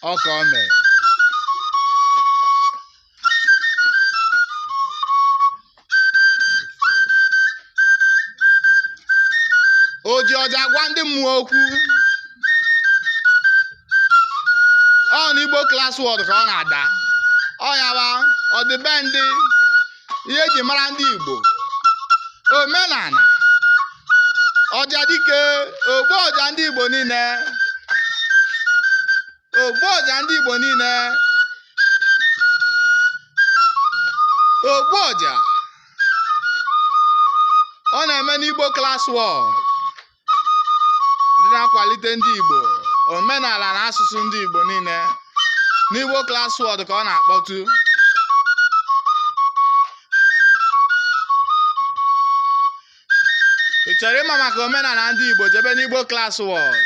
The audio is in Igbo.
Ọ ka o mee. O ji ọja agwa ndị mmụọ okwu. Ọ n'Igbo Class World ka ọ na-ada. Ọ ya ba ọdịbendị, ihe eji mara ndị Igbo, omenala, ọja dike, ogbu ọja ndị Igbo niile, ogbu ọja ndị Igbo niile, ogbu ọja. Ọ na-eme n'Igbo Class World, ndị na-akwalite ndị Igbo, omenala na asụsụ ndị Igbo niile. N'Igbo Class World ka ọ na-akpọtụ. Ị chọrọ ịma maka omenala ndị Igbo, jebe n'Igbo Class World.